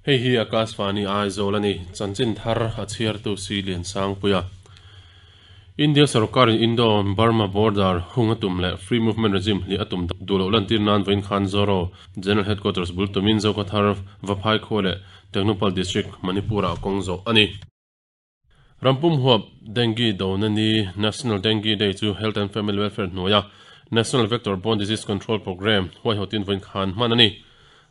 Hei hi Akashvani Aizawl a ni. Chanchin thar a chhiartu Si Liansangpuia. India sorkarin Indo-Burma border hung a tum leh Free Movement Regime hliah a tum duh loh lantir nan vawiin khan Zoro General Headquarters bul tumin Zokhawthar, Vaphai khua leh Tengnoupal District, Manipur-ah kawng zawh a ni. Rampum huap Dengue dona ni National Dengue Day chu Health and Family Welfare hnuaia National Vector Borne Disease Control Programme huaihawtin vawiin khan hman a ni.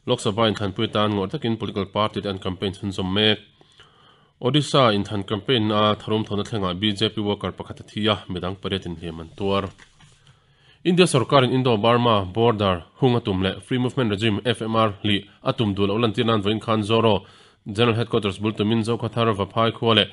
Lok Sabha inthlanpui tan ngawrh takin political party te an campaign chhunzawm mek. Odisha inthlan campaign a tharum thawhna thlengah bjp worker pakhat a thi a, midang pariatin hliam an tuar. India sorkarin Indo-Burma border hung a tum leh Free Movement Regime, FMR, hlih a tum duh loh lantir nan vawiin khan Zoro General Headquarters bul tumin Zokhawthar, Vaphai khua leh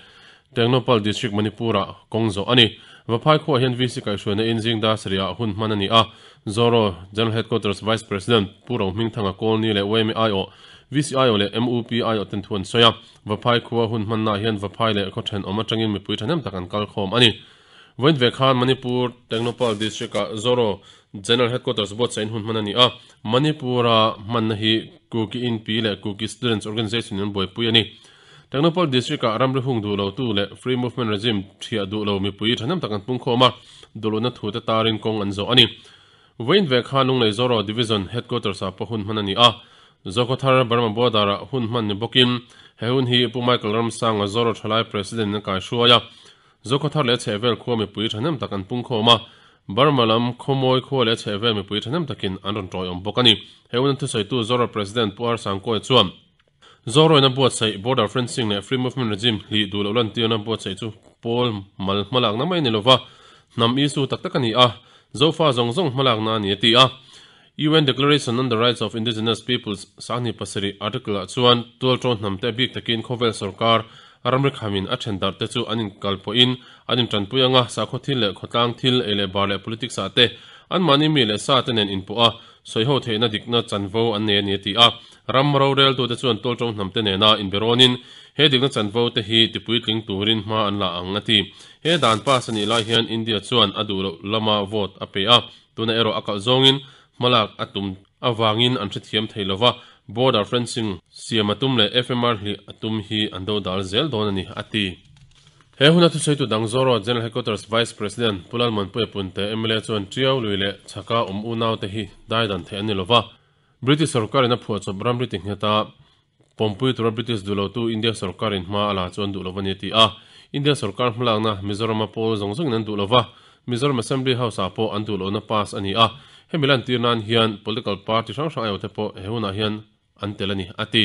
Tengnoupal District, Manipur-ah kawng zawh a ni. Vaphai khuaah hian VC kaihhruaina in zing dar sarih ah hun hman a ni a, Zoro General Headquarters Vice President Pu Rohmingthanga Kawlni leh YMA aiawh, VC aiawh leh MUP aiawh ten thu an sawi a. Vaphai khua hun hmannaah hian Vaphai leh khaw thenawm atangin mipui thahnem tak an kal khawm a ni. Vawiin ve khan Manipur Tengnoupal District-ah Zoro General Headquarters buatsaih hun hman a ni a, Manipur-a hmanna hi Kuki Inpi leh Kuki Students Organisation in an buaipui a ni. Tengnoupal District-ah ramri hung duh lotu leh Free Movement Regime thiah duh lo mipui thahnem tak an pungkhawm a, duhlohna thute tarin kawng an zawh a ni. Vawiin ve khan Lunglei Zoro Division Headquarters-ah pawh hun hman a ni a, Zokhawthar Burma Border-ah hun hman ni bawkin he hun hi Pu Michael Ramsanga Zoro Thalai President in a kaihruai a, Zokhawthar leh chhehvel khua mipui thahnem tak an pungkhawm a, Burma lam khawmawi khua leh chhehvel mipui thahnem takin an rawn tawiawm bawk a ni. He hun thusawitu Zoro President Pu R Sangkawi chuan, Zoroina buatsaih Border Fencing leh Free Movement Regime hlih duh loh lantirna buatsaih chu pawl mal hmalakna mai a ni lova, hnam issue tak tak a ni a, Zofa zawng zawng hmalakna a ni a ti a. UN Declaration on the Rights of Indigenous Peoples sanghnih pasarih article ah chuan tualṭawn hnamte a bik takin khawvel sorkar ramri khamin a then darh te chu an inkal pawhin an inṭanpui anga sakhaw thil leh khawtlang thil ei leh bar leh politics ah te anmahni mi leh sa te nen inpawh a sawiho theihna dikna chanvo an nei a ni a ti a. Ram roreltute chuan tualṭawng hnamte nena inberawnin he dikna chanvo te hi tipuitling turin hma an la ang a ti. He dan pass a nih lai hian India chuan a duh loh lama vote a pe a. Tuna erawh a kalh zawngin hmalak a tum avangin an hrethiam thei lova, border fencing siam a tum leh FMR hlih a tum hi an do dal zel dawn a ni, a ti. He huna thusawitu dang Zoro General Headquarters Vice President Pu Lalmuanpuia Punte mla chuan Tiau lui leh Chhaka awm unaute hi daidan theih an ni lova, British sorkarin a phuahchawp ramri ti nghet a, pawmpui tura British duh lotu India sorkarin hma a la chu an duh lo a ni a ti a. India sorkar hmalakna Mizorama pawl zawng zawngin an duh lo va, Mizoram Assembly House-ah pawh an duh lohna pass a ni a. Hemi lantir nan hian political party hrang hrang aiawhte pawh he hunah hian an tel a ni, a ti.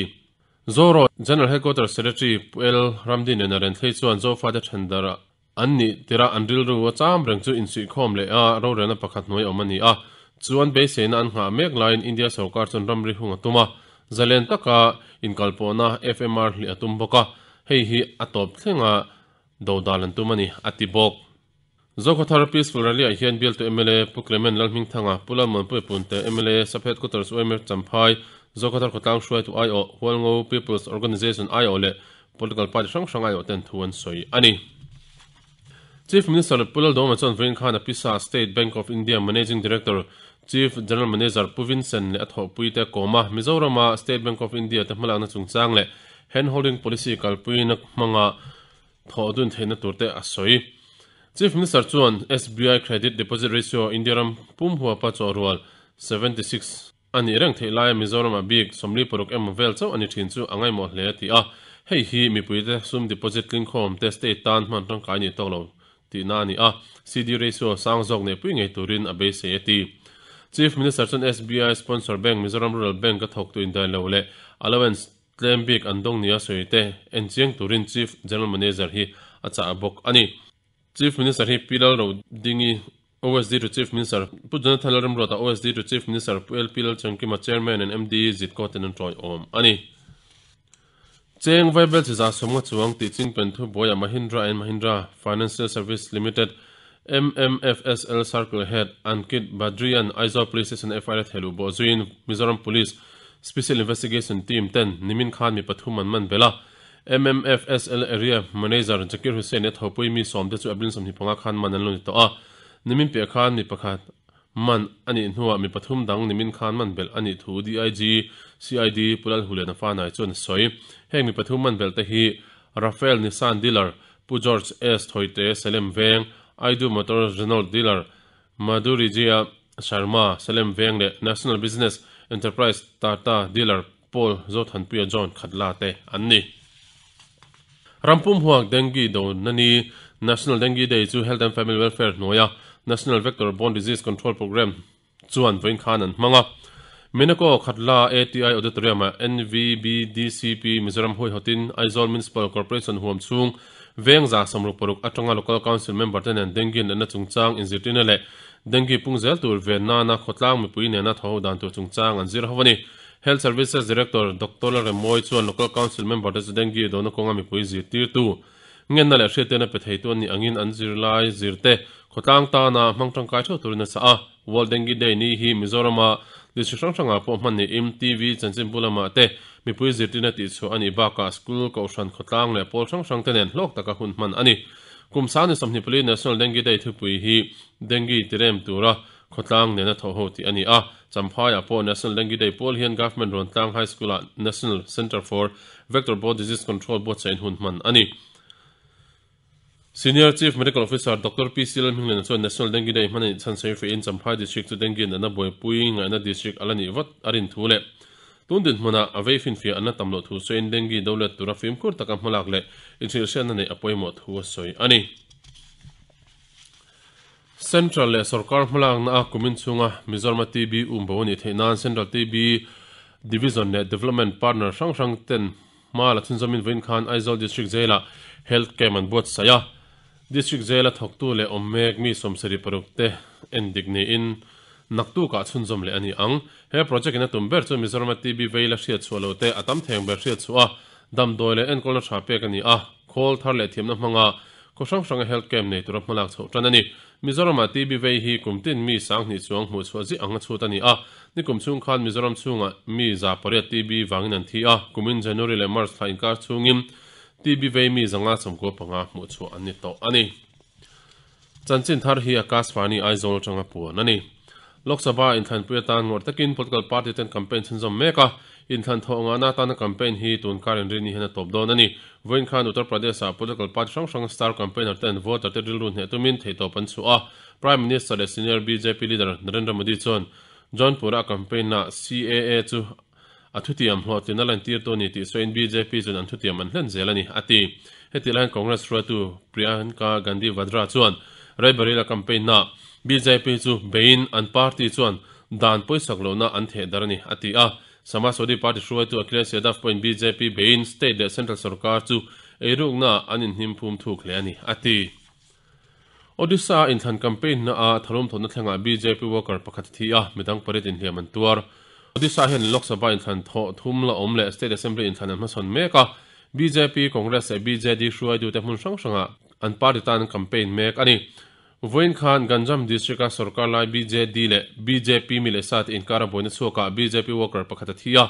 Zoro General Headquarters Secretary Pu L. Ramdin leh Naren Thlei chuan Zofate thendarh an nih tirah an rilru a cham reng chu insuihkhawm leh a rorelna pakhat hnuai awm a ni a, chuan beiseina an nghah mek laiin India sorkar chuan ramri hung a tum a, zalen taka inkalpawhna FMR hlih a tum bawk a, hei hi a tawp thlenga dodal an tum a ni, a ti bawk. Zokhawthar Peaceful Rally-ah hian bialtu mla Pu Clement Lalhmingthanga, Pu Lalmuanpuia Punte, mla Sub Headquarters UMF Champhai, Zokhawthar khawtlang hruaitu aiawh, Hualngo People's Organisation aiawh leh Political party hrang hrang aiawh ten thu an sawi a ni. Chief Minister Pu Laldawma chuan vawiin khan a pisa State Bank of India Managing Director Chief General Manager Pu Vincent leh a thawhpuite kawma Mizorama State Bank of India te hmalakna chungchang leh Hand Holding Policy kalpuina hmanga thawh dun theihna turte a sawi. Chief Minister chuan SBI Credit Deposit Ratio India ram pum huapa chawhrual 76 A nih reng theih laia Mizoram-ah bik 46 emaw vel chauh a ni thin chu a ngaihmawh hle a ti a, hei hi mipuite sum deposit tlingkhawm te state tan hman tangkai ni tawk lo tihna a ni a, CD ratio sang zawk neihpui ngei turin a beisei a ti. Chief Minister chuan SBI sponsor bank Mizoram Rural Bank a thawktu indaih lo leh allowance tlem bik an dawng nia sawi te enchiang turin Chief General Manager hi a chah bawk a ni. Chief Minister hi Pi Lalrodingi OSD to Chief Minister Pu Jonathan Lalremruata OSD to Chief Minister Pu LP Lalchangkima Chairman and MD Zitko ten an tawi awm a ni. Cheng Vaibel chiza sawmnga chuang tih chingpen thu buaiah Mahindra and Mahindra Financial Service Limited, MMFSL, Circle Head Ankit Badrian Aizawl Police Station FIR a thehluh bawh zuiin Mizoram Police Special Investigation Team ten nimin khan mi pathum an man belh a. MMFSL Area Manager Zakir Hussain leh thawpui mi sawmte chu April 25 khan man an lo ni tawh a. Nimin piah khan mi pakhat Man a nih hnuah mi pathum dang nimin khan man belh a nih thu DIG, CID, Pu Lalhuliana Fanai chuan a sawi. Heng mi pathum man belh te hi Rafael Nissan dealer Pu George S Thoite, Salem Veng, Aidu Motors Renault dealer Madhurijia Sharma, Salem Veng leh National Business Enterprise Tata dealer Paul Zothanpuia John Khatla te an ni. Rampum huak Dengue dona ni National Dengue Day chu Health and Family Welfare hnuaia National Vector Borne Disease Control Programme chuan vawiin khan an hmang a. Menako Khatla ATI Auditorium-ah NVBDCP Mizoram huaihawtin Aizawl Municipal Corporation huam chhung veng 166 atanga Local Council member te nen Dengue natna chungchang inzirtirna leh Dengue pung zel tur ven nana khawtlang mipui nena thaw ho dan tur chungchang an zir ho a ni. Health Services Director Doctor Lalremmawi chuan Local Council member te chu Dengue dona kawnga mipui zirtirtu ngenna leh hriattirna pe theitu an nih angin an zirlai zirte khawtlang tana hmang tangkai theuh turin a chah a. World Dengue Day ni hi Mizorama district hrang hrangah pawh hman niin TV chanchinbu lamah te mipui zirtirna tihchhuah a nih bakah school, kohhran, khawtlang leh pawl hrang hrang te nen hlawk taka hun hman a ni. Kum 24 National Dengue Day thupui hi Dengue tirem tura Khawtlang nena thawh ho tih a ni a, Champhaiah pawh National Dengue Day pual hian Government Ruantlang High School-ah National Centre for Vector Borne Disease Control buatsaih hun hman a ni. Senior Chief Medical Officer Doctor PC Lalhmingliana chuan National Dengue Day hman a nih chhan sawi feiin Champhai District chu Dengue natna buaipui ngaihna District a la nih vat a rin thu leh tun dinhmunah a vei finfiah an la tam loh thu sawiin Dengue do let tura fimkhur taka hmalak leh inhrilhhriatna neih a pawimawh thu a sawi a ni. Central leh sorkar hmalakna a kumin chhunga Mizorama TB um bo a nih theih nan Central TB Division leh Development Partner hrang hrang ten hma la chhunzawmin vawiin khan Aizawl District Jail-ah Health Camp an buatsaih a. District Jail-a thawktu leh awm mek mi 76 te en dik niin naktukah chhunzawm leh a ni ang. He project in a tum ber chu Mizorama TB vei la hriat chhuah lo te a tam theng ber hriat chhuah a, damdawi leh enkawlna tha pek a ni a, khawl thar leh thiamna hmanga Khaw hrang hranga health camp nei tura hmalak chhoh tan a ni. Mizoramah TB vei hi kum tin mi 2000 chuang hmuh chhuah ziah ang a chhut a ni a. Nikum chhung khan Mizoram chhungah mi 800 TB vangin an thi a, kumin January leh March thla inkar chhungin TB vei mi 595 hmuh chhuah an ni tawh a ni. Chanchin thar hi Akashvani Aizawl atanga puan a ni. Lok Sabha inthlanpui atan ngawrh takin political party ten campaign chhunzawm mek a, inthlan thawh ngahna atana campaign hi tun kar inrini hian a tawp dawn a ni. Vawiin khan Uttar Pradesh-ah political party hrang hrang star campaigner ten voter te rilru hneh tumin theihtawp an chhuah a, Prime Minister leh senior bjp leader Narendra Modi chuan Jaunpur-a campaign-ah CAA chu a thutiam hlawhtlin a lantir tu a ni tih sawiin bjp chuan an thutiam an hlen zel a ni, a ti. Heti laiin Congress hruaitu Priyanka Gandhi Vadra chuan Raebareli-a campaign-ah bjp chu beiin an party chuan dan pawisak lohna an theh dar a ni, a ti a. Samajwadi Party hruaitu Akhilesh Yadav pawhin bjp beiin state leh central sorkar chu eiruknaah an inhnim phum thuk hle a ni, a ti. Odisha-a inthlan campaign-na-a tharum thawhna thlengah bjp worker pakhat a thi a, midang pariat inhliam an tuar. Odisha hian Lok Sabha inthlan thawh thum la awm leh State Assembly inthlan an hmasawn mek a, bjp, Congress leh BJD hruaitute hmun hrang hrangah an party tan an campaign mek a ni. Vawiin khan Ganjam district-a sorkar lai BJD leh bjp mi leh sate inkara buaina chhuakah bjp worker pakhat a thi a,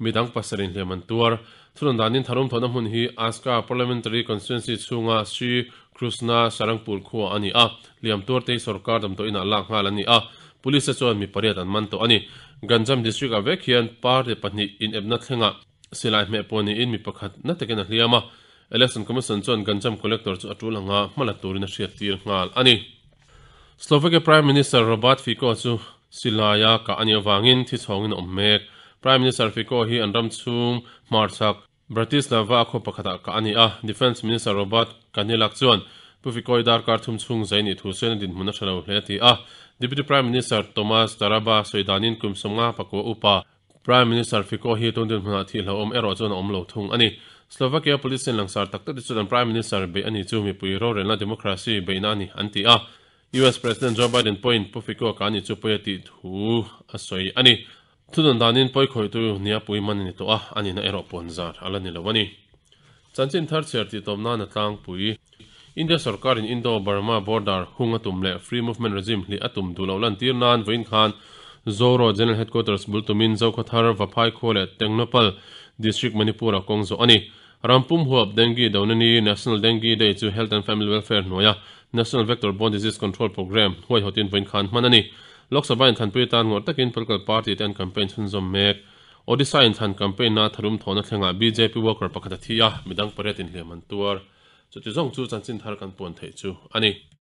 midang pasarih inhliam an tuar. Thurawn danin tharum thawhna hmun hi Aska Parliamentary Constituency chhunga Sri Krusna Sarangpur khua a ni a, hliam tuarte hi sorkar damdawi inah lak nghal an ni a, Police te chuan mi pariat an man tawh a ni. Ganjam District ah vek hian party pahnih inepna thlengah silai hmeh pawh niin mi pakhat na takin a hliam a, Election Commission chuan Ganjam Collector chu a tul anga hma la turin a hriattir nghal a ni. Slovakia Prime Minister Robert Fico chu silaia kah a nih avangin thi chhawngin a awm mek. Prime Minister Fico hi an ram chhung hmarchhak Bratislava a khaw pakhatah kah a ni a, Defence Minister Robert Kanielak chuan Pu Fico-i darkar thum chhung zai nih thu sawiin a dinhmun a tha lo hle a ti a. Deputy Prime Minister Tomas Taraba sawi danin kum 54 upa Prime Minister Fico hi tun dinhmunah thih hlauhawm erawh chuan a awm lo thung a ni. Slovakia police in langsar tak tak te chuan an Prime Minister beih a ni chu mipui rorelna democracy beihna a ni an ti a. US President Joe Biden pawhin Pu Fico ka ni chu pawi a tih thu a sawi a ni. Thudawn danin pawi khawihtu nia pui man a ni tawh a, a nihna erawh pawn zar a la ni lo a ni. Chanchin thar chhiar tih tawp nan a tlangpui. India sorkarin Indo-Burma border hung a tum leh Free Movement Regime hlih a tum duh loh lantir nan vawiin khan Zoro General Headquarters bul tumin Zokhawthar, Vaphai khua leh Tengnoupal District Manipur-ah kawng zawh a ni. Rampum huap Dengue dona ni National Dengue Day chu Health and Family Welfare hnuaia National Vector Borne Disease Control Programme huaihawtin vawiin khan hman a ni. Lok Sabha inthlanpui atan ngawrh takin political party te an campaign chhunzawm mek. Odisha inthlan campaign na tharum thawhna thlengah bjp worker pakhat a thi a, midang pariat inhliam an tuar. Chuti zawng chu chanchin thar kan puan theih chu a ni.